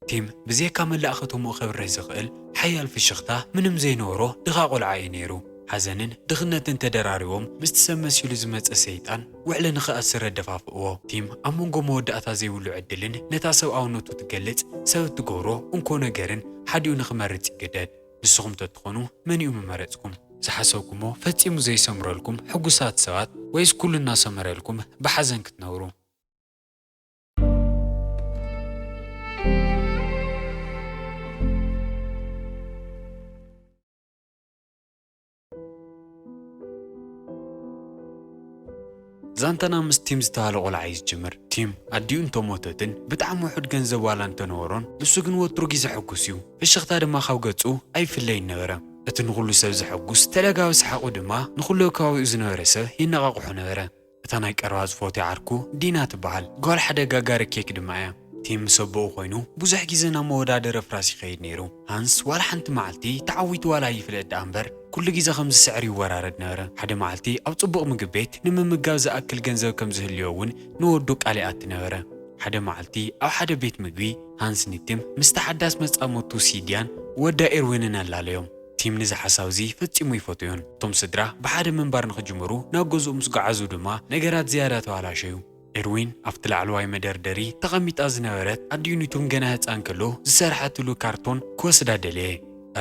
ቲም ብዘይካ መላእ ከተምኡ ከብርህ ዝኽእል ሓያል ፍሽኽታ ምንም ዘይነበሮ ድኻ ቆልዓ እዩ ነይሩ። ሓዘንን ድኽነትን ተደራሪቦም ምስቲ ሰብ መሲሉ ዝመጸ ሰይጣን ውዕሊ ንኽኣስር ኣደፋፍእዎ። ቲም ኣብ መንጎ መወዳእታ ዘይብሉ ዕድልን ነታ ሰብኣውነቱ ትገልጽ ሰብ እትገብሮ እንኮ ነገርን ሓዲኡ ንኽመርጽ ይግደድ። ንስኹም ተትኾኑ መኒኡ ምመረጽኩም? ዝሓሰብኩሞ ፈጺሙ ዘይሰምረልኩም ሕጉሳት ሰባት ወይስ ኩሉ እናሰመረልኩም ብሓዘን ክትነብሩ? ዛንታና ምስ ቲም ዝተባህለ ቆልዓ እዩ ዝጅምር። ቲም ኣዲኡ እንተሞተትን ብጣዕሚ ውሑድ ገንዘብ ዋላ እንተነበሮን፣ ንሱ ግን ወትሩ ግዜ ሕጉስ እዩ። ፍሽኽታ ድማ ካብ ገጹ ኣይፍለይን ነበረ። እቲ ንኹሉ ሰብ ዘሐጉስ ተደጋዊ ሰሓቑ ድማ ንኹሉ ከባቢኡ ዝነበረ ሰብ የነቓቕሖ ነበረ። እታ ናይ ቀረባ ዝፈትያ ዓርኩ ዲና ትበሃል። ጓል ሓደ ጋጋሪ ኬክ ድማ እያ። ቲም ምስ ኣቦኡ ኮይኑ ብዙሕ ግዜ ናብ መወዳደሪ ፍራስ ይኸይድ ነይሩ። ሃንስ ዋላ ሓንቲ መዓልቲ ተዓዊቱ ዋላ ይፍለጥ ደኣ እምበር፣ ኩሉ ግዜ ከም ዝስዕር ይወራረድ ነበረ። ሓደ መዓልቲ ኣብ ጽቡቕ ምግቢ ቤት ንምምጋብ ዝኣክል ገንዘብ ከም ዝህልዮ እውን ንወዱ ቃል ይኣቲ ነበረ። ሓደ መዓልቲ ኣብ ሓደ ቤት ምግቢ ሃንስ ንቲም ምስቲ ሓዳስ መጻምድቱ ሲድያን ወዳ ኤርዊንን ኣላለዮም። ቲም ነዚ ሓሳብ እዚ ፈጺሙ ኣይፈተዮን። እቶም ስድራ ብሓደ ምንባር ንኽጅምሩ ናብ ገዝኡ ምስ ጓዓዙ ድማ ነገራት ዝያዳ ተባላሸዩ። ኤርዊን ኣብቲ ላዕለዋይ መደርደሪ ተቐሚጣ ዝነበረት ኣዲኡ ንቲም ገና ህጻን ከሎ ዝሰርሓትሉ ካርቶን ክወስዳ ደለየ።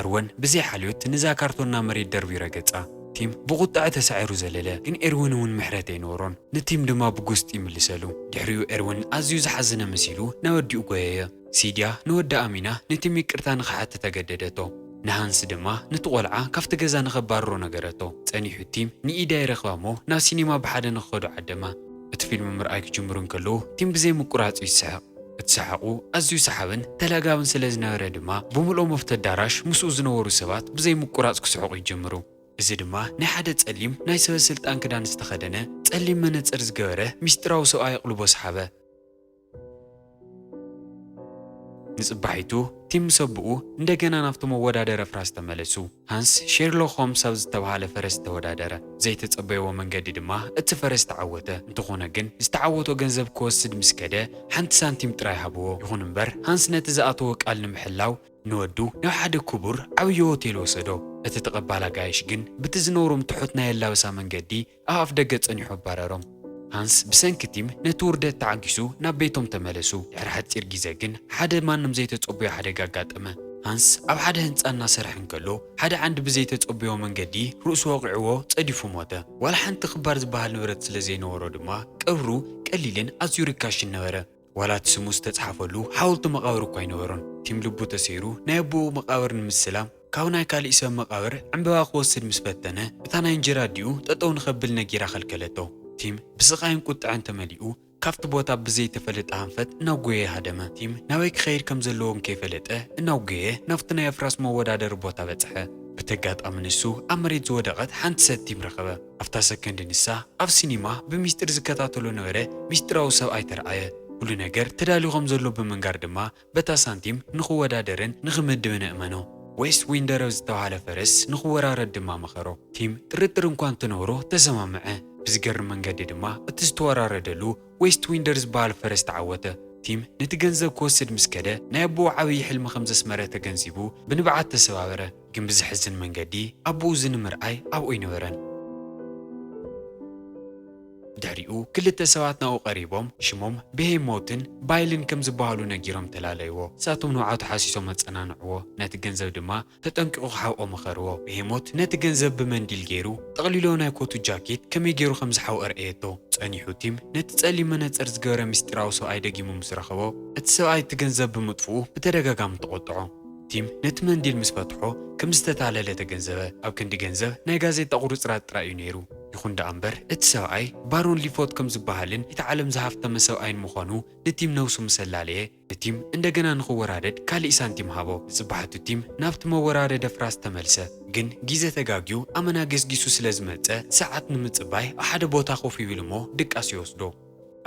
ኤርወን ብዘይ ሓልዮት ነዛ ካርቶን ናብ መሬት ደርቢዩ ረገጻ። ቲም ብቑጥዐ ተሳዒሩ ዘለለ፣ ግን ኤርዊን እውን ምሕረት ኣይነበሮን። ንቲም ድማ ብጉስጢ ይምልሰሉ። ድሕሪኡ ኤርዊን ኣዝዩ ዝሓዘነ መሲሉ ናብ ኣዲኡ ጎየየ። ሲድያ ንወዳ ኣሚና ንቲም ይቅርታ ንኽሓትት ኣገደደቶ። ንሃንስ ድማ ነቲ ቆልዓ ካብቲ ገዛ ንኸባርሮ ነገረቶ። ጸኒሑ ቲም ንኢዳ ይረኽባ እሞ ናብ ሲኔማ ብሓደ ንኽኸዱ ዓደማ። እቲ ፊልም ምርኣይ ክጅምሩ እንከለዉ ቲም ብዘይ ምቁራጹ ይስሕቕ። እቲ ሰሓቑ ኣዝዩ ሰሓብን ተላጋብን ስለ ዝነበረ ድማ ብምልኦም ኣብቲ ኣዳራሽ ምስኡ ዝነበሩ ሰባት ብዘይ ምቁራጽ ክስሕቑ ይጅምሩ። እዚ ድማ ናይ ሓደ ጸሊም ናይ ሰበ ስልጣን ክዳን ዝተኸደነ ጸሊም መነጽር ዝገበረ ሚስጢራዊ ሰብኣይ ኣቕልቦ ሰሓበ። ንጽባሒቱ ቲም ምስ ኣቦኡ እንደገና ናብቲ መወዳደሪ ፍራስ ተመለሱ። ሃንስ ሼርሎክ ሆምስ ኣብ ዝተባህለ ፈረስ ተወዳደረ። ዘይተጸበይዎ መንገዲ ድማ እቲ ፈረስ ተዓወተ። እንተኾነ ግን ዝተዓወቶ ገንዘብ ክወስድ ምስ ከደ ሓንቲ ሳንቲም ጥራይ ሃብዎ። ይኹን እምበር ሃንስ ነቲ ዝኣተዎ ቃል ንምሕላው ንወዱ ናብ ሓደ ክቡር ዓብዪ ሆቴል ወሰዶ። እቲ ተቐባል ኣጋይሽ ግን ብቲ ዝነብሮም ትሑት ናይ ኣላብሳ መንገዲ ኣብ ኣፍ ደገ ጸኒሑ ኣባረሮም። ሃንስ ብሰንኪ ቲም ነቲ ውርደት ተዓጊሱ ናብ ቤቶም ተመለሱ። ድሕሪ ሓጺር ግዜ ግን ሓደ ማንም ዘይተጸበዮ ሓደጋ ኣጋጠመ። ሃንስ ኣብ ሓደ ህንጻ እናሰርሐ እንከሎ ሓደ ዓንዲ ብዘይተጸበዮ መንገዲ ርእሱ ወቒዕዎ ጸዲፉ ሞተ። ዋላ ሓንቲ ክባር ዝበሃል ንብረት ስለ ዘይነበሮ ድማ ቀብሩ ቀሊልን ኣዝዩ ርካሽን ነበረ። ዋላ እቲ ስሙ ዝተጻሕፈሉ ሓወልቲ መቓብር እኳ ኣይነበሮን። ቲም ልቡ ተሰይሩ ናይ ኣቦኡ መቓብር ንምስላም ካብ ናይ ካሊእ ሰብ መቓብር ዕምበባ ክወስድ ምስ ፈተነ፣ እታ ናይ እንጀራ ኣዲኡ ጠጠው ንኸብል ነጊራ ከልከለቶ። ቲም ብስቓይን ቁጥዐን ተመሊኡ ካብቲ ቦታ ብዘይተፈለጠ ኣንፈት እናጎየ ሃደመ። ቲም ናበይ ክኸይድ ከም ዘለዎ እንከይፈለጠ እናጎየ ናብቲ ናይ ኣፍራስ መወዳደሪ ቦታ በጽሐ። ብተጋጣሚ ንሱ ኣብ መሬት ዝወደቐት ሓንቲ ሰቲም ረኸበ። ኣብታ ሰከንድ ንሳ ኣብ ሲኒማ ብሚስጢር ዝከታተሎ ነበረ ሚስጢራዊ ሰብኣይ ተረኣየ። ኩሉ ነገር ተዳልዩ ከም ዘሎ ብምንጋር ድማ በታ ሳንቲም ንኽወዳደርን ንኽምድብን ኣእመኖ። ዌስት ዊንደር ኣብ ዝተባህለ ፈረስ ንኽወራረድ ድማ መኸሮ። ቲም ጥርጥር እንኳ እንተነበሮ ተሰማምዐ። ብዝገርም መንገዲ ድማ እቲ ዝተወራረደሉ ዌስት ዊንደር ዝበሃል ፈረስ ተዓወተ። ቲም ነቲ ገንዘብ ክወስድ ምስ ከደ ናይ ኣቦኡ ዓብዪ ሕልሚ ከም ዘስመረ ተገንዚቡ ብንብዓት ተሰባበረ። ግን ብዘሕዝን መንገዲ ኣቦኡ እዚ ንምርኣይ ኣብኡ ኣይነበረን። ድሕሪኡ ክልተ ሰባት ናብኡ ቀሪቦም ሽሞም ብሄሞትን ባይልን ከም ዝበሃሉ ነጊሮም ተላለይዎ። ንሳቶም ንብዓቱ ሓሲሶም ኣጸናንዕዎ። ነቲ ገንዘብ ድማ ተጠንቂቑ ክሓብኦ መኸርዎ። ብሄሞት ነቲ ገንዘብ ብመንዲል ገይሩ ጠቕሊሎ ናይ ኮቱ ጃኬት ከመይ ገይሩ ከም ዝሓብኦ ኣርእየቶ። ጸኒሑ ቲም ነቲ ጸሊም መነጽር ዝገበረ ምስጢራዊ ሰብኣይ ደጊሙ ምስ ረኸቦ፣ እቲ ሰብኣይ እቲ ገንዘብ ብምጥፍኡ ብተደጋጋሚ ተቖጥዖ። ቲም ነቲ መንዲል ምስ ፈትሖ ከም ዝተታለለ ተገንዘበ። ኣብ ክንዲ ገንዘብ ናይ ጋዜጣ ቁርጽራጽ ጥራይ እዩ ነይሩ። ይኹን ደኣ እምበር እቲ ሰብኣይ ባሮን ሊፎት ከም ዝበሃልን እቲ ዓለም ዝሃፍተመ ሰብኣይን ምዃኑ ንቲም ነብሱ ምስ ኣላለየ፣ ንቲም እንደገና ንኽወራደድ ካሊእ ሳንቲም ሃቦ። ንጽባሕቱ ቲም ናብቲ መወራረዲ ፍራስ ተመልሰ። ግን ግዜ ተጋግዩ ኣመና ገስጊሱ ስለ ዝመጸ ሰዓት ንምጽባይ ኣብ ሓደ ቦታ ኮፍ ይብል እሞ ድቃስ ይወስዶ።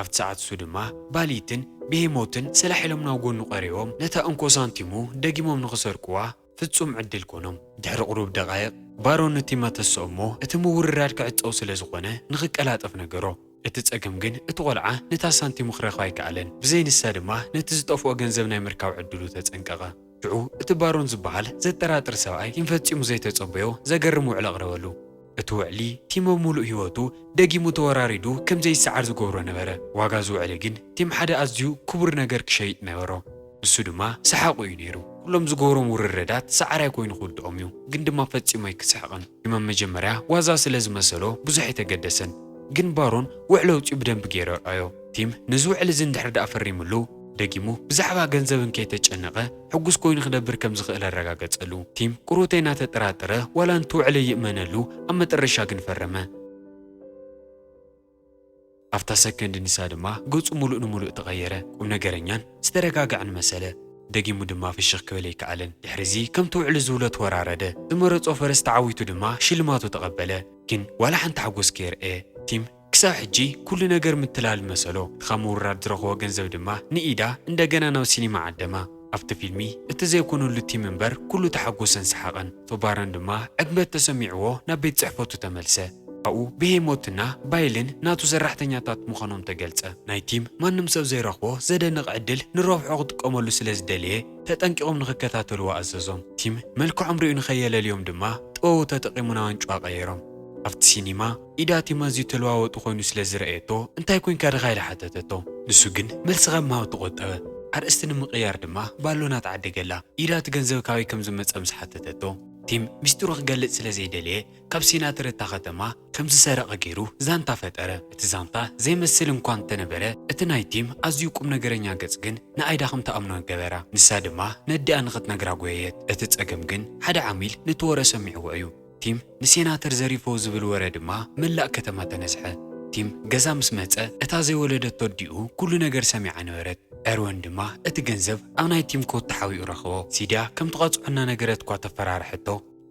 ኣብቲ ሰዓት እሱ ድማ ባሊትን ብሄሞትን ሰላሕ ኢሎም ናብ ጎኑ ቀሪቦም ነታ እንኮ ሳንቲሙ ደጊሞም ንኽሰርቅዋ ፍጹም ዕድል ኮኖም። ድሕሪ ቁሩብ ደቓይቕ ባሮን ንቲም ኣተስኦ እሞ እቲ ምውርራድ ክዕጸው ስለ ዝኾነ ንኽቀላጠፍ ነገሮ። እቲ ጸገም ግን እቲ ቆልዓ ነታ ሳንቲሙ ክረኽባ ኣይከኣለን። ብዘይ ንሳ ድማ ነቲ ዝጠፍኦ ገንዘብ ናይ ምርካብ ዕድሉ ተጸንቀቐ። ሽዑ እቲ ባሮን ዝበሃል ዘጠራጥር ሰብኣይ ቲም ፈጺሙ ዘይተጸበዮ ዘገርም ውዕሊ ኣቕረበሉ። እቲ ውዕሊ ቲም ኣብ ምሉእ ህይወቱ ደጊሙ ተወራሪዱ ከም ዘይሰዓር ዝገብሮ ነበረ። ዋጋ እዚ ውዕሊ ግን ቲም ሓደ ኣዝዩ ክቡር ነገር ክሸይጥ ነበሮ። ንሱ ድማ ሰሓቑ እዩ ነይሩ። ኩሎም ዝገብሮም ውርርዳት ሰዓራይ ኮይኑ ክውድኦም እዩ፣ ግን ድማ ፈጺሙ ኣይክስሕቕን። ቲም ኣብ መጀመርያ ዋዛ ስለ ዝመሰሎ ብዙሕ ኣይተገደሰን። ግን ባሮን ውዕሊ ኣውጺኡ ብደንቢ ገይሩ ኣርኣዮ። ቲም ነዚ ውዕሊ እዚ እንድሕር ደኣ ፈሪምሉ፣ ደጊሙ ብዛዕባ ገንዘብ እንከይተጨነቐ ሕጉስ ኮይኑ ክነብር ከም ዝኽእል ኣረጋገጸሉ። ቲም ቁሩተይ እናተጠራጠረ ዋላ ነቲ ውዕሊ ይእመነሉ፣ ኣብ መጠረሻ ግን ፈረመ። ኣብታ ሰከንድ ንሳ ድማ ገጹ ምሉእ ንምሉእ ተቐየረ። ቁም ነገረኛን ዝተረጋግዐን መሰለ። ደጊሙ ድማ ፍሽኽ ክብል ኣይከኣለን። ድሕሪዚ ከምቲ ውዕሊ ዝብሎ ተወራረደ። ዝመረጾ ፈረስ ተዓዊቱ ድማ ሽልማቱ ተቐበለ። ግን ዋላ ሓንቲ ሓጎስ ከየርኣየ። ቲም ክሳብ ሕጂ ኩሉ ነገር ምትላል መሰሎ። ካብ ምውራድ ዝረኽቦ ገንዘብ ድማ ንኢዳ እንደገና ናብ ሲኒማ ዓደማ። ኣብቲ ፊልሚ እቲ ዘይኮነሉ ቲም እምበር ኩሉ ተሓጎሰን ሰሓቐን። ቶባረን ድማ ዕግበት ተሰሚዕዎ ናብ ቤት ጽሕፈቱ ተመልሰ። ኣብኡ ብሄሞትና ባይልን ናቱ ሰራሕተኛታት ምዃኖም ተገልጸ። ናይ ቲም ማንም ሰብ ዘይረኽቦ ዘደንቕ ዕድል ንረብሖ ክጥቀመሉ ስለ ዝደለየ ተጠንቂቖም ንኽከታተልዎ ኣዘዞም። ቲም መልክዖም ርእዩ ንኸየለልዮም ድማ ጥበቡ ተጠቒሙ ናብ ኣንጭዋ ቀየሮም። ኣብቲ ሲኒማ ኢዳ ቲም ኣዝዩ ተለዋወጡ ኮይኑ ስለ ዝረኣየቶ፣ "እንታይ ኮንካ ድኻ?" ኢላ ሓተተቶ። ንሱ ግን መልሲ ካብ ምሃብ ተቖጠበ። ኣርእስቲ ንምቕያር ድማ ባሎናት ዓደገላ። ኢዳ እቲ ገንዘብ ካበይ ከም ዝመጸ ምስ ሓተተቶ፣ ቲም ሚስጢሩ ክገልጽ ስለ ዘይደለየ፣ ካብ ሴናተር እታ ከተማ ከም ዝሰረቐ ገይሩ ዛንታ ፈጠረ። እቲ ዛንታ ዘይመስል እንኳ እንተነበረ፣ እቲ ናይ ቲም ኣዝዩ ቁም ነገረኛ ገጽ ግን ንኣይዳ ከም ትኣምኖ ገበራ። ንሳ ድማ ነዲኣ ንኽትነግራ ጎየየት። እቲ ጸገም ግን ሓደ ዓሚል ነቲ ወረ ሰሚዕዎ እዩ። ቲም ንሴናተር ዘሪፎ ዝብል ወረ ድማ መላእ ከተማ ተነዝሐ። ቲም ገዛ ምስ መጸ፣ እታ ዘይወለደቶ ኣዲኡ ኩሉ ነገር ሰሚዓ ነበረት። ኤርወን ድማ እቲ ገንዘብ ኣብ ናይ ቲም ኮት ተሓቢኡ ረኸቦ። ሲድያ ከምቲ ቆጽዖ እናነገረት እኳ ተፈራርሐቶ፣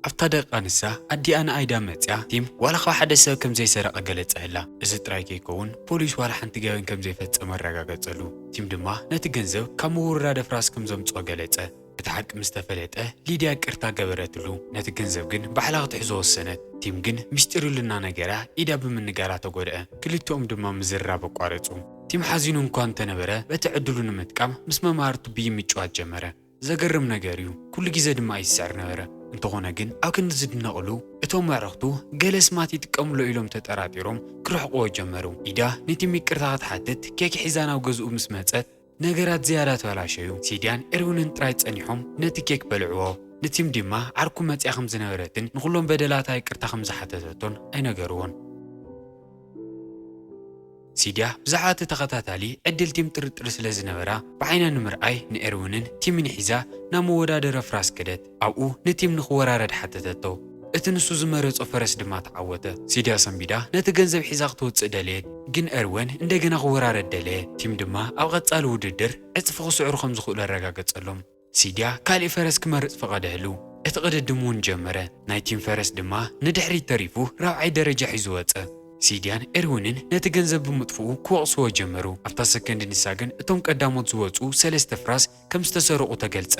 ኣብታ ደቂቓ ንሳ ኣዲኣ ንኣይዳ መጽያ፣ ቲም ዋላ ካብ ሓደ ሰብ ከም ዘይሰረቐ ገለጸላ። እዚ ጥራይ ከይከውን፣ ፖሊስ ዋላ ሓንቲ ገበን ከም ዘይፈጸመ ኣረጋገጸሉ። ቲም ድማ ነቲ ገንዘብ ካብ ምውርራድ ኣፍራስ ከም ዘምጽኦ ገለጸ። እቲ ሓቂ ምስ ተፈለጠ፣ ሊድያ ይቅርታ ገበረትሉ። ነቲ ገንዘብ ግን ባዕላ ክትሕዞ ወሰነት። ቲም ግን ምስጢር ኢሉ እናነገራ ኢዳ ብምንጋራ ተጎድአ። ክልቲኦም ድማ ምዝርራብ ኣቋረጹ። ቲም ሓዚኑ እንኳ እንተነበረ፣ በቲ ዕድሉ ንምጥቃም ምስ መማህርቱ ብይን ምጭዋት ጀመረ። ዘገርም ነገር እዩ፣ ኩሉ ግዜ ድማ ኣይስዕር ነበረ። እንተኾነ ግን ኣብ ክንዲ ዝድነቕሉ፣ እቶም ኣዕሩኽቱ ገለ ስማት ይጥቀምሉ ኢሎም ተጠራጢሮም ክርሕቕዎ ጀመሩ። ኢዳ ንቲም ይቅርታ ክትሓትት ኬክ ሒዛ ናብ ገዝኡ ምስ መጸት፣ ነገራት ዝያዳ ተበላሸዩ። ሲድያን ኤርዊንን ጥራይ ጸኒሖም ነቲ ኬክ በልዕዎ። ንቲም ድማ ዓርኩ መጽያ ከም ዝነበረትን ንኹሎም በደላታ ይቅርታ ከም ዝሓተተቶን ኣይነገርዎን። ሲድያ ብዛዕባ እቲ ተኸታታሊ ዕድል ቲም ጥርጥር ስለ ዝነበራ፣ ብዓይና ንምርኣይ ንኤርዊንን ቲምን ሒዛ ናብ መወዳደሪ ኣፍራስ ከደት። ኣብኡ ንቲም ንኽወራረድ ሓተተቶ። እቲ ንሱ ዝመረጾ ፈረስ ድማ ተዓወተ። ሲድያ ሰንቢዳ ነቲ ገንዘብ ሒዛ ክትወጽእ ደለየት፣ ግን ኤርወን እንደገና ክወራረድ ደለየ። ቲም ድማ ኣብ ቀጻሊ ውድድር ዕጽፊ ክስዕሩ ከም ዝኽእሉ ኣረጋገጸሎም። ሲድያ ካሊእ ፈረስ ክመርጽ ፈቐደሉ። እቲ ቅድድም እውን ጀመረ። ናይ ቲም ፈረስ ድማ ንድሕሪት ተሪፉ ራብዓይ ደረጃ ሒዙ ወጸ። ሲድያን ኤርዊንን ነቲ ገንዘብ ብምጥፍኡ ክወቕስዎ ጀመሩ። ኣብታ ሰከንድ ንሳ ግን እቶም ቀዳሞት ዝወጹ ሰለስተ ፍራስ ከም ዝተሰረቑ ተገልጸ።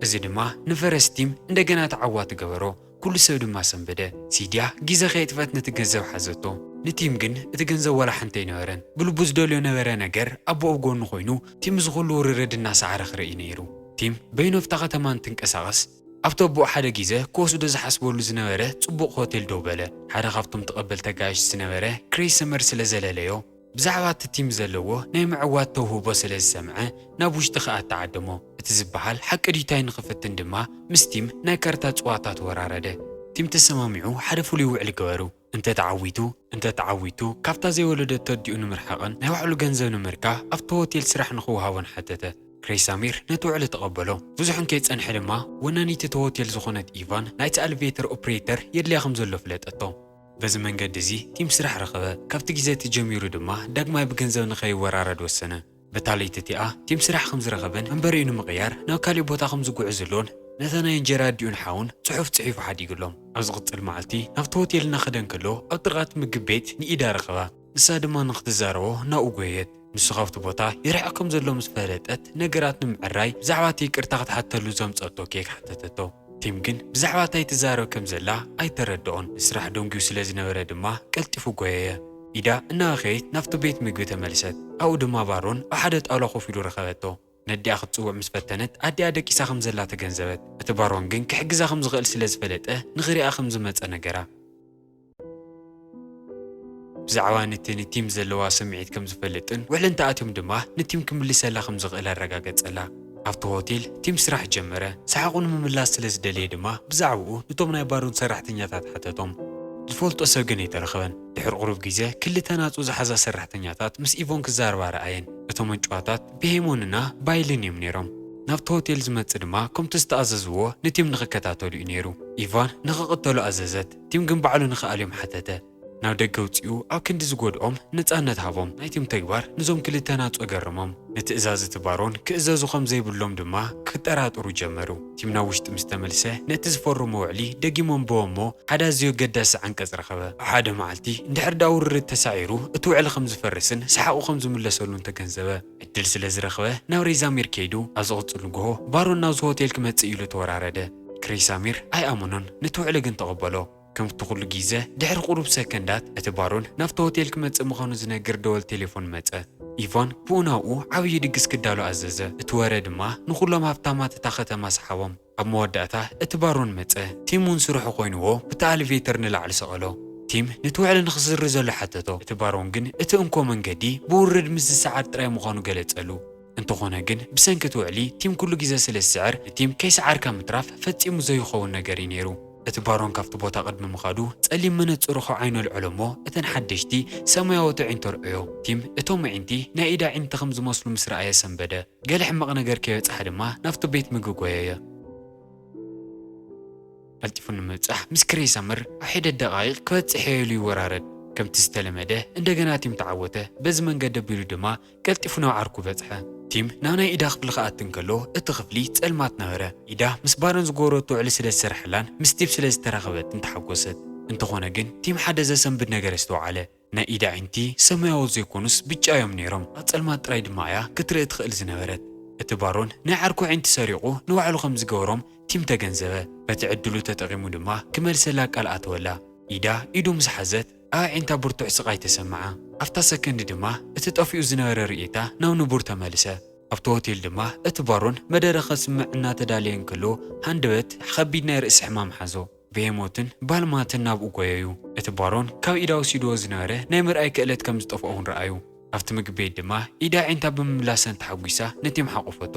እዚ ድማ ንፈረስ ቲም እንደገና ተዓዋቲ ገበሮ። ኩሉ ሰብ ድማ ሰንበደ። ሲድያ ግዜ ከየጥፈት ነቲ ገንዘብ ሓዘቶ። ንቲም ግን እቲ ገንዘብ ዋላ ሓንቲ ኣይነበረን። ብልቡ ዝደልዮ ነበረ ነገር ኣቦኡ ኣብ ጎኑ ኮይኑ ቲም እዚ ኩሉ ውርርድ እናሰዓረ ክርኢ ነይሩ። ቲም በይኑ ኣብታ ከተማ እንትንቀሳቐስ ኣብቲ ኣቦኡ ሓደ ግዜ ክወስዶ ዝሓስበሉ ዝነበረ ጽቡቕ ሆቴል ደው በለ። ሓደ ካብቶም ተቐበልቲ ኣጋይሽ ዝነበረ ክሬሰመር ስለ ዘለለዮ፣ ብዛዕባ እቲ ቲም ዘለዎ ናይ ምዕዋት ተውህቦ ስለ ዝሰምዐ ናብ ውሽጢ ክኣቲ ዓደሞ። እቲ ዝበሃል ሓቂ ድዩ እንታይ ንኽፍትን ድማ ምስ ቲም ናይ ካርታ ጸዋታ ተወራረደ። ቲም ተሰማሚዑ ሓደ ፍሉይ ውዕሊ ገበሩ። እንተ ተዓዊቱ፣ እንተ ተዓዊቱ ካብታ ዘይወለደቶ ኣዲኡ ንምርሓቕን ናይ ባዕሉ ገንዘብ ንምርካብ ኣብቲ ሆቴል ስራሕ ንኽወሃቦን ሓተተ። ክሬሳሚር ነቲ ውዕሊ ተቐበሎ። ብዙሕ እንከይጸንሐ ድማ ወናኒት እቲ ሆቴል ዝኾነት ኢቫን ናይቲ ኣልቬተር ኦፕሬተር የድልያ ከም ዘሎ ፍለጠቶ። በዚ መንገዲ እዚ ቲም ስራሕ ረኸበ። ካብቲ ግዜ እቲ ጀሚሩ ድማ ዳግማይ ብገንዘብ ንኸይወራረድ ወሰነ። በታ ለይቲ እቲኣ ቲም ስራሕ ከም ዝረኸበን መንበሪኡ ንምቕያር ናብ ካሊእ ቦታ ከም ዝጉዕዝሉን ነታ ናይ እንጀራ ኣዲኡን ሓውን ጽሑፍ ጽሒፉ ሓዲግሎም። ኣብ ዝቕጽል መዓልቲ ናብቲ ሆቴል እናኸደ እንከሎ ኣብ ጥቓ እቲ ምግቢ ቤት ንኢዳ ረኸባ። ንሳ ድማ ንኽትዛረቦ ናብኡ ጎየየት። ንሱ ካብቲ ቦታ ይርሕቕ ከም ዘሎ ምስ ፈለጠት ነገራት ንምዕራይ ብዛዕባ እቲ ይቅርታ ክትሓተሉ ዘምጸቶ ኬክ ሓተተቶ። ቲም ግን ብዛዕባ እንታይ ትዛረብ ከም ዘላ ኣይተረድኦን። ንስራሕ ደንጉዩ ስለ ዝነበረ ድማ ቀልጢፉ ጎየየ። ኢዳ እናበኸየት ናብቲ ቤት ምግቢ ተመልሰት። ኣብኡ ድማ ባሮን ኣብ ሓደ ጣውላ ኮፍ ኢሉ ረኸበቶ። ነዲኣ ክትጽውዕ ምስ ፈተነት፣ ኣዲኣ ደቂሳ ከም ዘላ ተገንዘበት። እቲ ባሮን ግን ክሕግዛ ከም ዝኽእል ስለ ዝፈለጠ፣ ንኽሪኣ ከም ዝመጸ ነገራ። ብዛዕባ ነቲ ንቲም ዘለዋ ስምዒት ከም ዝፈልጥን ውዕል እንተኣትዮም ድማ ንቲም ክምልሰላ ከም ዝኽእል ኣረጋገጸላ። ኣብቲ ሆቴል ቲም ስራሕ ጀመረ። ሰሓቑ ንምምላስ ስለ ዝደለየ ድማ ብዛዕባኡ ነቶም ናይ ባሮን ሰራሕተኛታት ሓተቶም። ዝፈልጦ ሰብ ግን ኣይተረኸበን። ድሕሪ ቁሩብ ግዜ ክልተ ናጹ ዝሓዛ ሰራሕተኛታት ምስ ኢቮን ክዛረባ ረኣየን። እቶም ዕንጭዋታት ብሄሞንና ባይልን እዮም ነይሮም። ናብቲ ሆቴል ዝመጽእ ድማ ከምቲ ዝተኣዘዝዎ ንቲም ንኽከታተሉ እዩ ነይሩ። ኢቫን ንኽቕተሉ ኣዘዘት። ቲም ግን ባዕሉ ንኽኣልዮም ሓተተ። ናብ ደገ ኣውጺኡ ኣብ ክንዲ ዝጎድኦም ነጻነት ሃቦም። ናይ ቲም ተግባር ንዞም ክልተ ናጹ ኣገረሞም። ንትእዛዝ እቲ ባሮን ክእዘዙ ከም ዘይብሎም ድማ ክጠራጠሩ ጀመሩ። ቲም ናብ ውሽጢ ምስ ተመልሰ ነቲ ዝፈረሞ ውዕሊ ደጊሙ ኣንበቦ እሞ ሓደ ኣዝዩ ኣገዳሲ ዓንቀጽ ረኸበ። ኣብ ሓደ መዓልቲ እንድሕር ደኣ ውርርድ ተሳዒሩ እቲ ውዕሊ ከም ዝፈርስን ሰሓቑ ከም ዝምለሰሉን ተገንዘበ። ዕድል ስለ ዝረኸበ ናብ ሬዛሚር ከይዱ። ኣብ ዝቕጽል ንግሆ ባሮን ናብዚ ሆቴል ክመጽእ ኢሉ ተወራረደ። ክሬሳሚር ኣይኣመኖን፣ ነቲ ውዕሊ ግን ተቐበሎ። ከምቲ ኩሉ ግዜ ድሕሪ ቁሩብ ሰከንዳት እቲ ባሮን ናብቲ ሆቴል ክመጽእ ምዃኑ ዝነግር ደወል ቴሌፎን መጸ። ኢቫን ብኡ ናብኡ ዓብዪ ድግስ ክዳሎ ኣዘዘ። እቲ ወረ ድማ ንኹሎም ሃብታማት እታ ከተማ ሰሓቦም። ኣብ መወዳእታ እቲ ባሮን መጸ። ቲም እውን ስርሑ ኮይንዎ ብቲ ኣሊቬተር ንላዕሊ ሰቐሎ። ቲም ነቲ ውዕሊ ንኽስርዘሉ ሓተቶ። እቲ ባሮን ግን እቲ እንኮ መንገዲ ብውርድ ምስ ዝሰዓር ጥራይ ምዃኑ ገለጸሉ። እንተኾነ ግን ብሰንኪ እቲ ውዕሊ ቲም ኩሉ ግዜ ስለ ዝስዕር ንቲም ከይሰዓርካ ምትራፍ ፈጺሙ ዘይኸውን ነገር እዩ ነይሩ። እቲ ባሮን ካብቲ ቦታ ቅድሚ ምኻዱ ጸሊም መነጽሩ ካብ ዓይኑ ኣልዐሎ እሞ እተን ሓደሽቲ ሰማያዊ ኣዒንቱ ኣርኣዮ። ቲም እቶም ኣዒንቲ ናይ ኢዳ ኣዒንቲ ከም ዝመስሉ ምስ ረኣየ ሰንበደ። ገለ ሕማቕ ነገር ከይበጽሓ ድማ ናብቲ ቤት ምግቢ ጎየየ። ቀልጢፉ ንምብጻሕ ምስ ክሬሳምር ኣብ ሒደት ደቓይቕ ክበጽሕ እየ ኢሉ ይወራረድ። ከምቲ ዝተለመደ እንደገና ቲም ተዓወተ። በዚ መንገዲ ኣቢሉ ድማ ቀልጢፉ ናብ ዓርኩ በጽሐ። ቲም ናብ ናይ ኢዳ ክፍሊ ክኣቲ እንከሎ እቲ ክፍሊ ጸልማት ነበረ። ኢዳ ምስ ባሮን ዝገበረቶ ውዕሊ ስለ ዝሰርሐላን ምስ ቲም ስለ ዝተራኸበትን ተሓጎሰት። እንተኾነ ግን ቲም ሓደ ዘሰንብድ ነገር ኣስተውዓለ። ናይ ኢዳ ኣዒንቲ ሰማያዊ ዘይኮኑስ ብጫ እዮም ነይሮም። ኣብ ጸልማት ጥራይ ድማ እያ ክትርኢ ትኽእል ዝነበረት። እቲ ባሮን ናይ ዓርኩ ኣዒንቲ ሰሪቑ ንባዕሉ ከም ዝገበሮም ቲም ተገንዘበ። በቲ ዕድሉ ተጠቒሙ ድማ ክመልሰላ ቃል ኣተወላ። ኢዳ ኢዱ ምስ ሓዘት ኣብ ኣዒንታ ብርቱዕ ስቓይ ተሰምዓ። ኣብታ ሰከንድ ድማ እቲ ጠፊኡ ዝነበረ ርእይታ ናብ ንቡር ተመልሰ። ኣብቲ ሆቴል ድማ እቲ ባሮን መደረ ከስምዕ እናተዳለየ እንከሎ ሃንደበት ከቢድ ናይ ርእሲ ሕማም ሓዞ። ብሄሞትን ባልማትን ናብኡ ጎየዩ። እቲ ባሮን ካብ ኢዳ ወሲድዎ ዝነበረ ናይ ምርኣይ ክእለት ከም ዝጠፍኦ እውን ረኣዩ። ኣብቲ ምግቢ ቤት ድማ ኢዳ ኣዒንታ ብምምላሰን ተሓጒሳ ንቲም ሓቖፈቶ።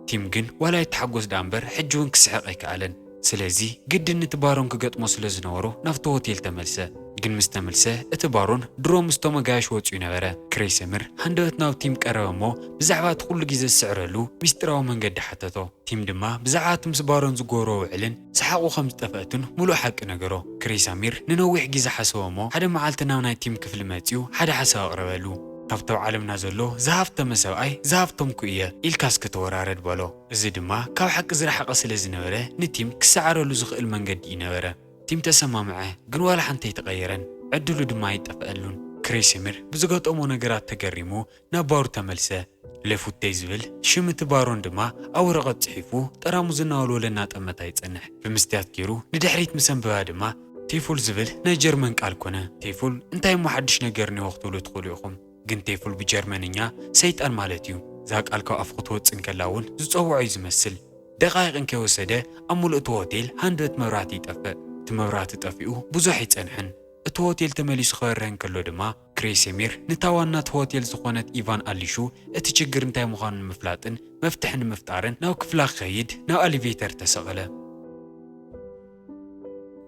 ቲም ግን ዋላ ይተሓጎስ ደኣ እምበር ሕጂ እውን ክስሕቕ ኣይከኣለን። ስለዚ ግድን ነቲ ባሮን ክገጥሞ ስለ ዝነበሮ ናብቲ ሆቴል ተመልሰ። ግን ምስ ተመልሰ እቲ ባሮን ድሮ ምስቶም ኣጋይሽ ወጺኡ ነበረ። ክሬሰምር ሃንደበት ናብ ቲም ቀረበ እሞ ብዛዕባ እቲ ኩሉ ግዜ ዝስዕረሉ ሚስጢራዊ መንገዲ ሓተቶ። ቲም ድማ ብዛዕባ እቲ ምስ ባሮን ዝገበሮ ውዕልን ሰሓቑ ከም ዝጠፍአትን ምሉእ ሓቂ ነገሮ። ክሬሳሚር ንነዊሕ ግዜ ሓሰቦ እሞ ሓደ መዓልቲ ናብ ናይ ቲም ክፍሊ መጺኡ ሓደ ሓሳብ ኣቕረበሉ። ካብቲ ኣብ ዓለምና ዘሎ ዝሃብተመ ሰብኣይ ዝሃብተምኩ እየ ኢልካ እስከ ተወራረድ በሎ። እዚ ድማ ካብ ሓቂ ዝረሓቐ ስለ ዝነበረ ንቲም ክሰዓረሉ ዝኽእል መንገዲ ይነበረ። ቲም ተሰማምዐ፣ ግን ዋላ ሓንቲ ኣይተቐየረን። ዕድሉ ድማ ኣይጠፍአሉን። ክሬሲምር ብዝገጠሞ ነገራት ተገሪሙ ናብ ባሩ ተመልሰ። ሌፉቴ ዝብል ሽም እቲ ባሮን ድማ ኣብ ወረቐት ጽሒፉ ጠራሙዝ እናወልወለ እናጠመተ ኣይጸንሕ። ብምስትያት ገይሩ ንድሕሪት ምስ ኣንበባ ድማ ቴፉል ዝብል ናይ ጀርመን ቃል ኮነ። ቴፉል እንታይ እሞ ሓድሽ ነገር እኒሆ ክትብሉ ትኽእሉ ኢኹም። ግን ቴፉል ብጀርመንኛ ሰይጣን ማለት እዩ። እዛ ቃል ካብ ኣፉ ክትወጽእ እንከላ እውን ዝጸውዖ እዩ ዝመስል። ደቓይቕ እንከይወሰደ ኣብ ምሉእ እቲ ሆቴል ሃንደበት መብራህቲ ይጠፍእ። እቲ መብራህቲ ጠፊኡ ብዙሕ ኣይጸንሐን። እቲ ሆቴል ተመሊሱ ክበርህ እንከሎ ድማ ክሬሲሚር ነታ ዋና እቲ ሆቴል ዝኾነት ኢቫን ኣሊሹ እቲ ችግር እንታይ ምዃኑ ንምፍላጥን መፍትሒ ንምፍጣርን ናብ ክፍላ ክኸይድ ናብ ኣሊቬተር ተሰቐለ።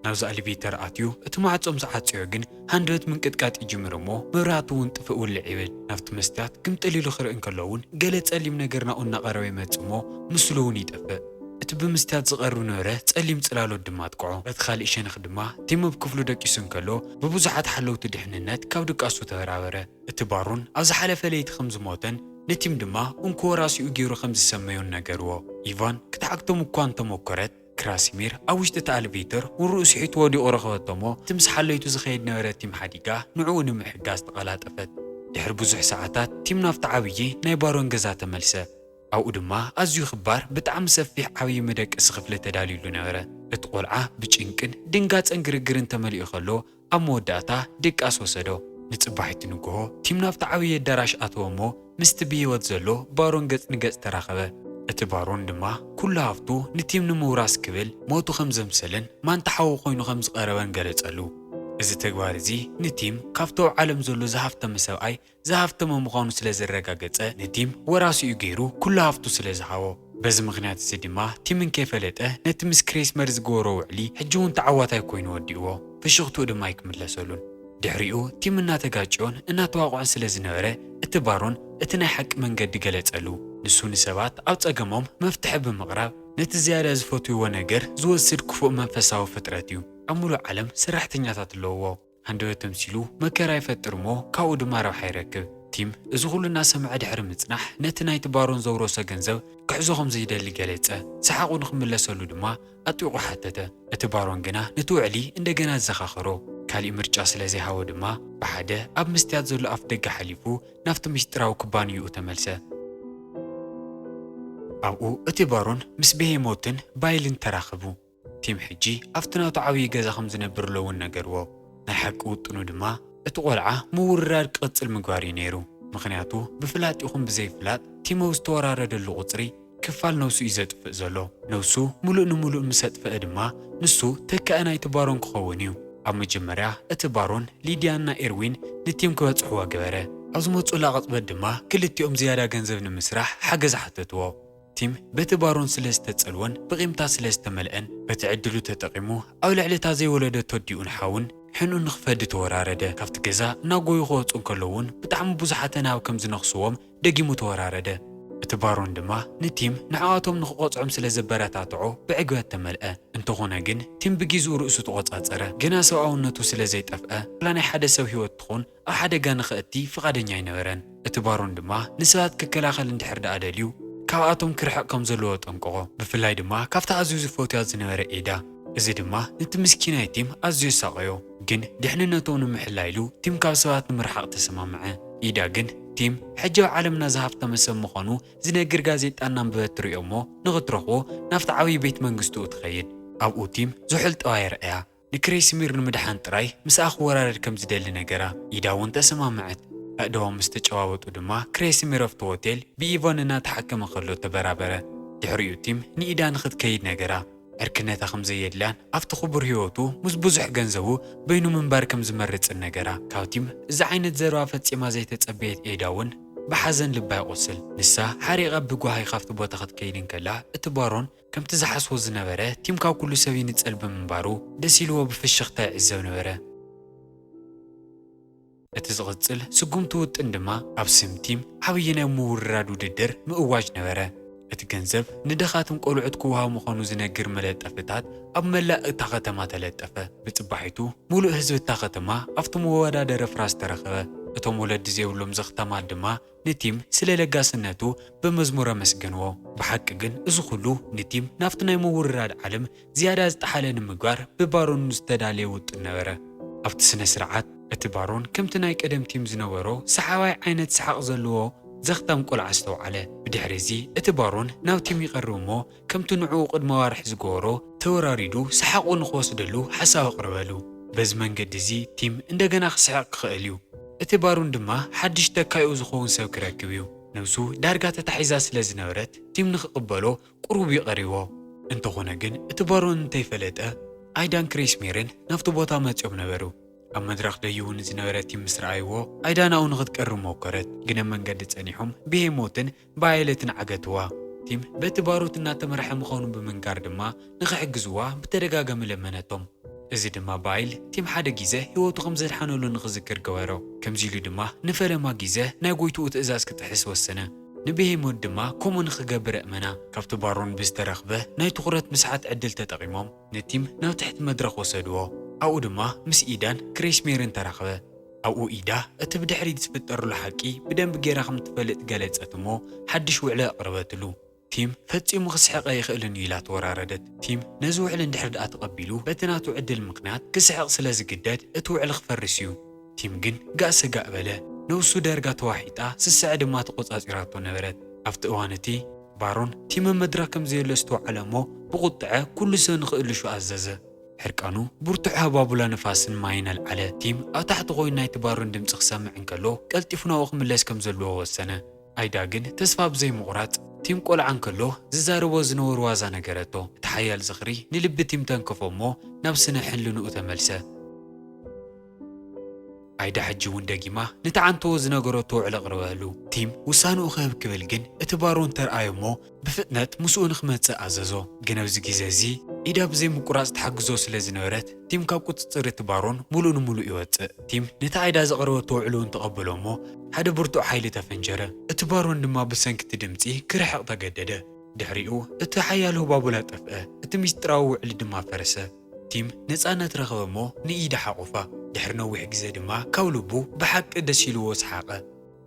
ናብዚ ኣሊቬተር ኣትዩ እቲ ማዕጾ ምስ ዓጸዮ ግን ሃንደበት ምንቅጥቃጥ ይጅምር እሞ መብራህቲ እውን ጥፍእ ውልዕ ይብል። ናብቲ መስትያት ግምጥል ኢሉ ክርኢ እንከሎ እውን ገለ ጸሊም ነገር ናብኡ እናቐረበ ይመጽእ እሞ ምስሉ እውን ይጠፍእ። እቲ ብምስትያት ዝቐርብ ነበረ ጸሊም ጽላሎት ድማ ኣጥቅዖ። በቲ ካልእ ሸነኽ ድማ ቲም ኣብ ክፍሉ ደቂሱ እንከሎ ብብዙሓት ሓለውቲ ድሕንነት ካብ ድቃሱ ተበራበረ። እቲ ባሮን ኣብ ዝሓለፈ ለይቲ ከም ዝሞተን ንቲም ድማ እንኮ ራሲኡ ገይሩ ከም ዝሰመዮን ነገርዎ። ኢቫን ክትሓግቶም እኳ እንተሞከረት ክራሲሚር ኣብ ውሽጢ እቲ ኣልቬተር ውርኡ ስሒቱ ወዲቑ ረኸበቶ እሞ እቲ ምስ ሓለይቱ ዝኸይድ ነበረ ቲም ሓዲጋ ንዕኡ ንምሕጋዝ ተቐላጠፈት። ድሕሪ ብዙሕ ሰዓታት ቲም ናብቲ ዓብዪ ናይ ባሮን ገዛ ተመልሰ። ኣብኡ ድማ ኣዝዩ ክባር ብጣዕሚ ሰፊሕ ዓብዪ መደቀሲ ክፍሊ ተዳልዩሉ ነበረ። እቲ ቆልዓ ብጭንቅን ድንጋጸን ግርግርን ተመሊኡ ከሎ ኣብ መወዳእታ ድቃስ ወሰዶ። ንጽባሒቲ ንግሆ ቲም ናብቲ ዓብዪ ኣዳራሽ ኣተወ እሞ ምስቲ ብህይወት ዘሎ ባሮን ገጽ ንገጽ ተራኸበ። እቲ ባሮን ድማ ኩሉ ሃፍቱ ንቲም ንምውራስ ክብል ሞቱ ከም ዘምሰለን ማንታ ሓዉ ኮይኑ ከም ዝቐረበን ገለጸሉ። እዚ ተግባር እዚ ንቲም ካብቲ ኣብ ዓለም ዘሎ ዝሃፍተመ ሰብኣይ ዝሃፍተመ ምዃኑ ስለ ዘረጋገጸ ንቲም ወራሲኡ ገይሩ ኩሉ ሃፍቱ ስለ ዝሃቦ። በዚ ምኽንያት እዚ ድማ ቲምን ከይፈለጠ ነቲ ምስ ክሬስመር ዝገበሮ ውዕሊ ሕጂ እውን ተዓዋታይ ኮይኑ ወዲእዎ። ፍሽኽትኡ ድማ ኣይክምለሰሉን። ድሕሪኡ ቲም እናተጋጨዮን እናተዋቕዖን ስለ ዝነበረ እቲ ባሮን እቲ ናይ ሓቂ መንገዲ ገለጸሉ። ንሱ ንሰባት ኣብ ጸገሞም መፍትሒ ብምቕራብ ነቲ ዝያዳ ዝፈትውዎ ነገር ዝወስድ ክፉእ መንፈሳዊ ፍጥረት እዩ። ኣብ ሙሉእ ዓለም ሰራሕተኛታት ኣለውዎ። ሃንደበት ተምሲሉ መከራ ይፈጥር እሞ ካብኡ ድማ ረብሓ ይረክብ። ቲም እዚ ኩሉ እናሰምዐ ድሕሪ ምጽናሕ ነቲ ናይቲ ባሮን ዘውረሶ ገንዘብ ክሕዞ ከም ዘይደሊ ገለጸ። ሰሓቑ ንኽምለሰሉ ድማ ኣጥቢቑ ሓተተ። እቲ ባሮን ግና ነቲ ውዕሊ እንደገና ኣዘኻኸሮ። ካሊእ ምርጫ ስለ ዘይሃቦ ድማ ብሓደ ኣብ መስትያት ዘሎ ኣፍ ደገ ሓሊፉ ናብቲ ምስጢራዊ ኩባንያኡ ተመልሰ። ኣብኡ እቲ ባሮን ምስ ቤሄሞትን ባይልን ተራኸቡ። ቲም ሕጂ ኣብቲ ናቱ ዓብዪ ገዛ ከም ዝነብር ለውን ነገርዎ። ናይ ሓቂ ውጥኑ ድማ እቲ ቆልዓ ምውርራድ ክቕጽል ምግባር እዩ ነይሩ። ምኽንያቱ ብፍላጥ ይኹን ብዘይፍላጥ ቲም ኣብ ዝተወራረደሉ ቁጽሪ ክፋል ነብሱ እዩ ዘጥፍእ ዘሎ። ነብሱ ምሉእ ንምሉእ ምስ ኣጥፍአ ድማ ንሱ ተካኢ ናይቲ ባሮን ክኸውን እዩ። ኣብ መጀመርያ እቲ ባሮን ሊድያና ኤርዊን ንቲም ክበጽሕዋ ገበረ። ኣብ ዝመጹላ ቅጽበት ድማ ክልቲኦም ዝያዳ ገንዘብ ንምስራሕ ሓገዝ ሓተትዎ። ቲም በቲ ባሮን ስለ ዝተጸልወን ብቂምታ ስለ ዝተመልአን በቲ ዕድሉ ተጠቒሙ ኣብ ልዕሊ እታ ዘይወለደቶ ኣዲኡን ሓውን ሕንኡ ንኽፈዲ ተወራረደ። ካብቲ ገዛ እናጎዩ ክወጹ እንከለዉ እውን ብጣዕሚ ብዙሓት ኣናብብ ከም ዝነኽስዎም ደጊሙ ተወራረደ። እቲ ባሮን ድማ ንቲም ንዕኣቶም ንኽቆጽዖም ስለ ዘበረታትዖ ብዕግበት ተመልአ። እንተኾነ ግን ቲም ብጊዝኡ ርእሱ ተቖጻጸረ። ገና ሰብኣውነቱ ስለ ዘይጠፍአ ዋላ ናይ ሓደ ሰብ ህይወት ትኹን ኣብ ሓደጋ ንኸእቲ ፍቓደኛ ኣይነበረን። እቲ ባሮን ድማ ንሰባት ክከላኸል እንድሕር ደኣ ደልዩ ካብኣቶም ክርሕቕ ከም ዘለዎ ጠንቀቖ። ብፍላይ ድማ ካብታ ኣዝዩ ዝፈትያ ዝነበረ ኤዳ። እዚ ድማ ነቲ ምስኪናይ ቲም ኣዝዩ ኣሳቐዮ። ግን ድሕንነቶም ንምሕላይ ኢሉ ቲም ካብ ሰባት ንምርሓቕ ተሰማምዐ። ኢዳ ግን ቲም ሕጂ ኣብ ዓለምና ዝሃፍተመ ሰብ ምዃኑ ዝነግር ጋዜጣ እናንበበት ትርእዮ እሞ ንኽትረኽቦ ናብቲ ዓብዪ ቤት መንግስትኡ ትኸይድ። ኣብኡ ቲም ዝሑል ጠባይ ርእያ። ንክሬስሚር ንምድሓን ጥራይ ምስኣ ክወራረድ ከም ዝደሊ ነገራ። ኢዳ እውን ተሰማምዐት። ኣእዳዎም ምስ ተጨባበጡ ድማ ክሬስሚር ኣብቲ ሆቴል ብኢቮን እናተሓከመ ከሎ ተበራበረ። ድሕሪኡ ቲም ንኢዳ ንኽትከይድ ነገራ። ዕርክነታ ከም ዘየድልያን ኣብቲ ክቡር ህይወቱ ምስ ብዙሕ ገንዘቡ በይኑ ምንባር ከም ዝመርጽን ነገራ። ካብ ቲም እዚ ዓይነት ዘረባ ፈጺማ ዘይተጸበየት ኤዳ እውን ብሓዘን ልባ ይቖስል። ንሳ ሓሪቓ ብጓሂ ካብቲ ቦታ ክትከይድ እንከላ እቲ ባሮን ከምቲ ዝሓስቦ ዝነበረ ቲም ካብ ኩሉ ሰብ ይንጸል ብምንባሩ ደስ ኢልዎ ብፍሽኽታ ይዕዘብ ነበረ። እቲ ዝቕጽል ስጉምቲ ውጥን ድማ ኣብ ስም ቲም ዓብዪ ናይ ምውርራድ ውድድር ምእዋጅ ነበረ። እቲ ገንዘብ ንደኻትን ቆልዑት ክወሃብ ምዃኑ ዝነግር መለጠፍታት ኣብ መላእ እታ ከተማ ተለጠፈ። ብጽባሒቱ ምሉእ ህዝቢ እታ ከተማ ኣብቲ መወዳደሪ ፍራስ ተረኸበ። እቶም ወለዲ ዘይብሎም ዘኽታማት ድማ ንቲም ስለ ለጋስነቱ ብመዝሙር ኣመስገንዎ። ብሓቂ ግን እዚ ኩሉ ንቲም ናብቲ ናይ ምውርራድ ዓለም ዝያዳ ዝጠሓለ ንምግባር ብባሮን ዝተዳለየ ውጥን ነበረ። ኣብቲ ስነ ስርዓት እቲ ባሮን ከምቲ ናይ ቀደም ቲም ዝነበሮ ሰሓባይ ዓይነት ሰሓቕ ዘለዎ ዘኽታም ቆልዓ ኣስተውዓለ። ብድሕሪ እዚ እቲ ባሮን ናብ ቲም ይቐርብ እሞ ከምቲ ንዕኡ ቅድሚ ኣዋርሕ ዝገበሮ ተወራሪዱ ሰሓቑ ንኽወስደሉ ሓሳብ ኣቕረበሉ። በዚ መንገዲ እዚ ቲም እንደገና ክስሕቕ ክኽእል እዩ። እቲ ባሮን ድማ ሓድሽ ተካይኡ ዝኸውን ሰብ ክረክብ እዩ። ነብሱ ዳርጋ ተታሒዛ ስለ ዝነበረት ቲም ንኽቕበሎ ቁሩብ እዩ ቀሪቦ። እንተኾነ ግን እቲ ባሮን እንተይፈለጠ ኣይዳን ክሬስሜርን ናብቲ ቦታ መጺኦም ነበሩ። ኣብ መድረኽ ደይቡ ንዝነበረ ቲም ምስ ረኣይዎ ኣይዳ ናብኡ ንኽትቀርብ ሞከረት። ግን ኣብ መንገዲ ጸኒሖም ብሄሞትን ብኣየለትን ዓገትዋ። ቲም በቲ ባሮት እናተመርሐ ምዃኑ ብምንጋር ድማ ንኽሕግዝዋ ብተደጋጋሚ ለመነቶም። እዚ ድማ ባይል ቲም ሓደ ግዜ ህይወቱ ከም ዘድሓነሉ ንኽዝክር ገበሮ። ከምዚ ኢሉ ድማ ንፈለማ ግዜ ናይ ጎይትኡ ትእዛዝ ክጥሕስ ወሰነ። ንብሄሞት ድማ ከምኡ ንኽገብር ኣእመና። ካብቲ ባሮን ብዝተረኽበ ናይ ትኹረት ምስሓት ዕድል ተጠቒሞም ንቲም ናብ ትሕቲ መድረኽ ወሰድዎ። ኣብኡ ድማ ምስ ኢዳን ክሬስሜርን ተራኸበ። ኣብኡ ኢዳ እቲ ብድሕሪት ዝፍጠርሉ ሓቂ ብደንቢ ጌራ ከም ትፈልጥ ገለጸት እሞ ሓድሽ ውዕሊ ኣቕረበትሉ። ቲም ፈጺሙ ክስሕቕ ኣይኽእልን እዩ ኢላ ተወራረደት። ቲም ነዚ ውዕሊ እንድሕር ደኣ ተቐቢሉ በቲ ናቱ ዕድል ምኽንያት ክስሕቕ ስለ ዝግደድ እቲ ውዕሊ ክፈርስ እዩ። ቲም ግን ጋእ ሰጋእ በለ። ነብሱ ዳርጋ ተዋሒጣ ስስዐ ድማ ተቖጻጺራቶ ነበረት። ኣብቲ እዋን እቲ ባሮን ቲም ኣብ መድረኽ ከም ዘየሎ ኣስተውዓለ እሞ ብቑጥዐ ኩሉ ሰብ ንኽእልሹ ኣዘዘ። ሕርቃኑ ብርቱዕ ሃባቡላ ንፋስን ማይን ኣልዓለ። ቲም ኣብ ታሕቲ ኮይኑ ናይቲ ባሮን ድምጺ ክሰምዕ እንከሎ፣ ቀልጢፉ ናብኡ ክምለስ ከም ዘለዎ ወሰነ። ኣይዳ ግን ተስፋ ብዘይምቑራጽ፣ ቲም ቆልዓ እንከሎ ዝዛረቦ ዝነበሩ ዋዛ ነገረቶ። እቲ ሓያል ዝኽሪ ንልቢ ቲም ተንከፎ እሞ ናብ ስነ ሕልንኡ ተመልሰ። ኣይዳ ሕጂ እውን ደጊማ ነቲ ዓንተዎ ዝነገረቶ ውዕል ኣቕረበሉ። ቲም ውሳንኡ ክህብ ክብል ግን እቲ ባሮን ተርኣዮ እሞ ብፍጥነት ምስኡ ንኽመጽእ ኣዘዞ። ግን ኣብዚ ግዜ እዚ ኢዳ ብዘይ ምቁራጽ ትሓግዞ ስለ ዝነበረት ቲም ካብ ቁጽጽር እቲ ባሮን ሙሉእ ንሙሉእ ይወጽእ። ቲም ነቲ ኣይዳ ዘቕረበቶ ውዕል እውን ተቐበሎ እሞ ሓደ ብርቱዕ ሓይሊ ተፈንጀረ። እቲ ባሮን ድማ ብሰንኪ እቲ ድምጺ ክርሕቕ ተገደደ። ድሕሪኡ እቲ ሓያል ህባቡላ ጠፍአ፣ እቲ ምስጢራዊ ውዕል ድማ ፈረሰ። ቲም ነጻነት ረኸበ እሞ ንኢዳ ሓቑፋ። ድሕሪ ነዊሕ ግዜ ድማ ካብ ልቡ ብሓቂ ደስ ኢልዎ ሰሓቐ።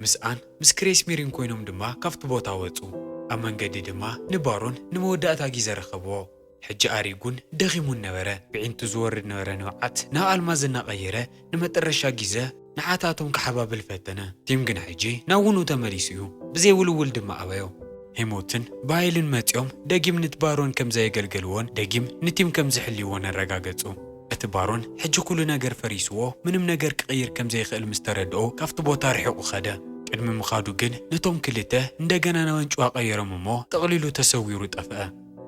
ምስኣን ምስ ክሬስ ሚሪን ኮይኖም ድማ ካብቲ ቦታ ወጹ። ኣብ መንገዲ ድማ ንባሮን ንመወዳእታ ግዜ ረኸብዎ። ሕጂ ኣሪጉን ደኺሙን ነበረ። ብዒንቱ ዝወርድ ነበረ ንብዓት ናብ ኣልማዝ እናቐየረ ንመጠረሻ ግዜ ንዓታቶም ክሓባብል ፈተነ። ቲም ግን ሕጂ ናብ ውኑ ተመሊሱ እዩ። ብዘይ ውልውል ድማ ኣበዮ። ሄሞትን ባይልን መጺኦም ደጊም ንባሮን ከም ዘየገልገልዎን ደጊም ንቲም ከም ዝሕልይዎን ኣረጋገጹ። እቲ ባሮን ሕጂ ኩሉ ነገር ፈሪስዎ፣ ምንም ነገር ክቕይር ከም ዘይኽእል ምስ ተረድኦ ካብቲ ቦታ ርሒቑ ኸደ። ቅድሚ ምኻዱ ግን ነቶም ክልተ እንደገና ናብ ኣንጭዋ ቀየሮም እሞ ጠቕሊሉ ተሰዊሩ ጠፍአ።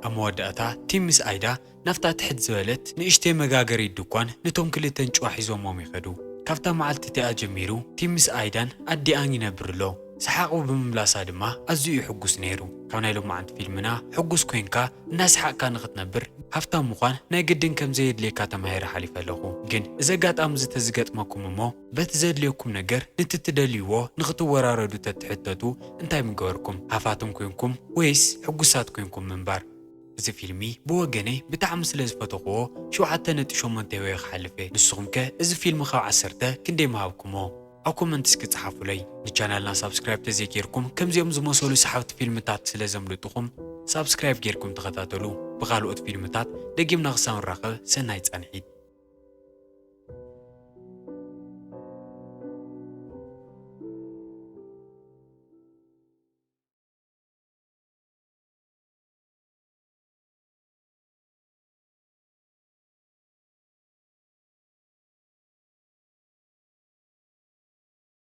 ኣብ መወዳእታ ቲም ምስ ኣይዳ ናብታ ትሕት ዝበለት ንእሽተይ መጋገሪት ድኳን ነቶም ክልተ ኣንጭዋ ሒዞሞም ይኸዱ። ካብታ መዓልቲ እቲኣ ጀሚሩ ቲም ምስ ኣይዳን ኣዲኣን ይነብር ኣሎ። ሰሓቑ ብምምላሳ ድማ ኣዝዩ እዩ ሕጉስ ነይሩ። ካብ ናይ ሎማዓንቲ ፊልምና ሕጉስ ኮይንካ እናሰሓቕካ ንኽትነብር ሃብታም ምዃን ናይ ግድን ከም ዘየድልየካ ተማሂረ ሓሊፈ ኣለኹ። ግን እዚ ኣጋጣሚ እዚ ተዝገጥመኩም እሞ በቲ ዘድልየኩም ነገር ነቲ ትደልይዎ ንኽትወራረዱ ተትሕተቱ እንታይ ምገበርኩም? ሃፋትም ኮይንኩም ወይስ ሕጉሳት ኮይንኩም ምንባር? እዚ ፊልሚ ብወገነይ ብጣዕሚ ስለ ዝፈተኽዎ ሸውዓተ ነጥቢ ሸሞንተ ሂበዮ ክሓልፍ እየ። ንስኹም ከ እዚ ፊልሚ ካብ ዓሰርተ ክንደይ ምሃብኩሞ? ኣብ ኮመንት እስኪ ጸሓፉለይ። ንቻናልና ሳብስክራይብ ተዘይጌርኩም ከምዚኦም ዝመሰሉ ሰሓብቲ ፊልምታት ስለ ዘምልጡኹም ሳብስክራይብ ጌርኩም ተኸታተሉ። ብኻልኦት ፊልምታት ደጊምና ክሳብ ንራኸብ ሰናይ ጻንሒት።